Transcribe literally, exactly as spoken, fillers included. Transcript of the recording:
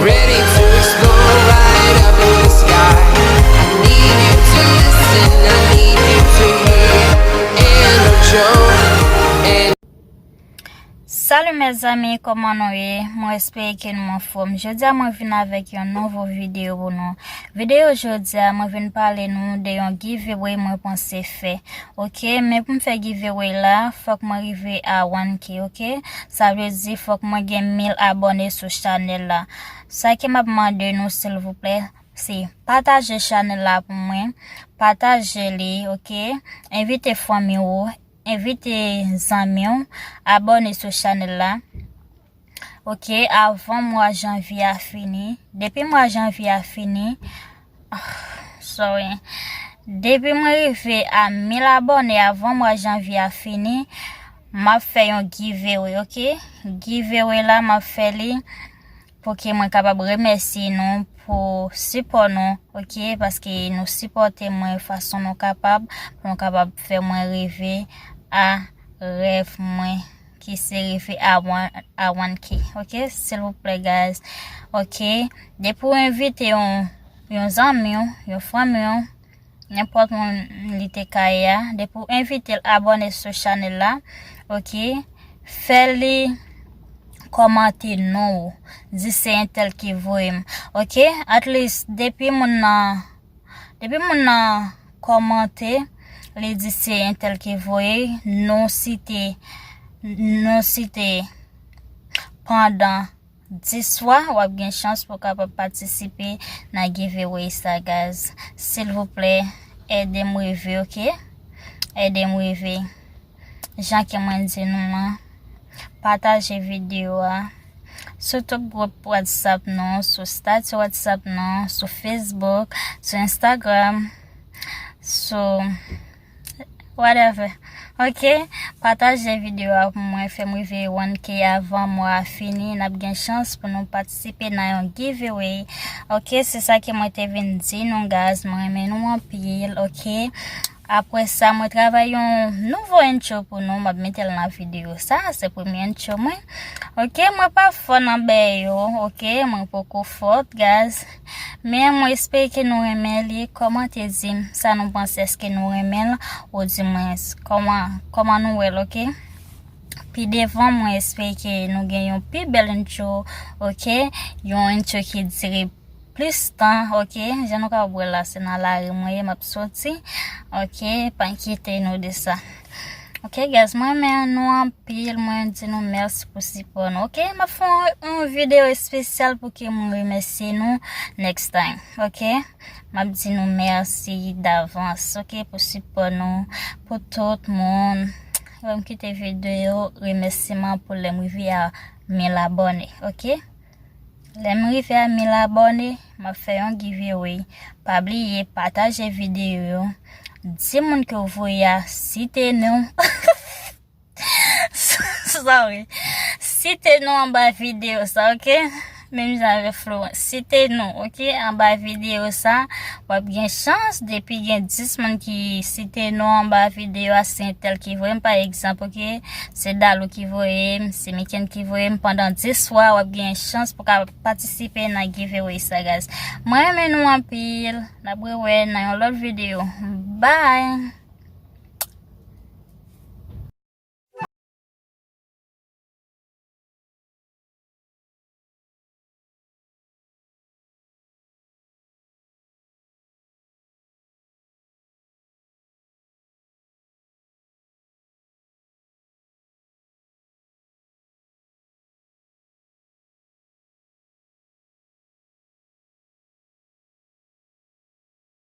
Ready to explore right up in the sky. I need you to listen, I need you to hear. And no joke, and Salut mes amis, kòman nou ye? Mwen espere ke nou anfòm. Jodi a mwen vin avèk yon nouvo videyo pou nou. Videyo jodi a mwen vin pale nou de yon giveaway mwen panse fè. Ok, men pou m fè giveaway la, fòk mwen rive a one K, ok? Sa vle di fòk mwen gen mil abòne sou chanèl la. Sa ke m ap mande nou silvouplè, se pataje chanèl la pou mwen, pataje li, ok? Envite fanmi ou, envite zanmi w, abòne sou chanèl la. Ok, avan mwa janvye a fini. Depi mwa janvye a fini, sorry. Depi mwen rive a mil abòne avan mwa janvye a fini, m ap fè yon giveaway, ok? Giveaway la, m ap fè li pou ke mwen kapab remèsye nou pou sipò nou, ok? Paske nou sipòte mwen fason nou kapab, pou nou kapab fè mwen rive a rèv mwen, ki se rive a one, a one K, ok? Silvouplè, guys, ok? Depi w envite yon, yon zanmi w, yon fanmi w, nenpòt moun li te ka ye a, depi w envite l abòne sou chanèl la, ok? Fè li kòmante non w, di se entèl ki voye m, ok? At least, depi moun nan, depi moun nan kòmante, li di se entèl ki voye, nou site, nou site pandan dis fwa, w ap gen chans pou w kapab patisipe nan giveaway sa, guys. Silvouplè, ede m rive, ok? Ede m rive. Jan ke mwen di nou an, pataje videyo a sou tout gwoup WhatsApp nou, sou stati WhatsApp nou, sou Facebook, sou Instagram, sou whatever. Ok, pataje videyo a pou mwen, fè m rive one K avan mwa a fini, n ap gen chans pou nou patisipe nan yon giveaway. Ok, se sa ke mwen te vin di nou, guys, mwen renmen nou anpil, ok? Apre sa, mwen travay yon nouvo intro pou nou, m ap mete l nan videyo sa, se premye intro mwen. Ok, mwen pa fò nan bèy yo, ok, mwen poko fò, guys. Men mwen espere ke nou renmen li, kòmante di m sa nou panse, èske nou renmen l, oudimwens, kòman, kòman nou wè l, ok? Pi devan, mwen espere ke nou gen yon pi bèl intro, ok? Yon intro ki dire plis tan, ok? Jan nou kapab wè la, se nan lari mwen ye, m ap soti, ok? Pa enkyete nou de sa. Ok, guys, mwen renmen nou anpil, mwen di nou mèsi pou sipò nou, ok? M ap fè yon, yon videyo espesyal pou ke mwen remèsye nou next time, ok? M ap di nou mèsi davans, ok, pou sipò nou, pou tout moun. Lè m kite videyo, remèsiman pou lè m rive a mil abòne, ok? Lè m rive a mil abòne, m ap fè yon giveaway. Pa bliye pataje videyo yo. Di moun ke w voye a, site non. Sorry. Site non anba videyo sa, ok? Menm jan avèk Florent. Site non, ok? Anba videyo sa, w ap gen chans depi gen dis moun ki site non anba videyo a, se entèl ki voye m, pa egzanp, ok? Se Dalou ki voye m, se Miken ki voye m. Pandan dis fwa, w ap gen chans pou ka patisipe nan giveaway sa, guys. Mwen renmen nou anpil. N ap rewè nan yon lòt videyo. Bye!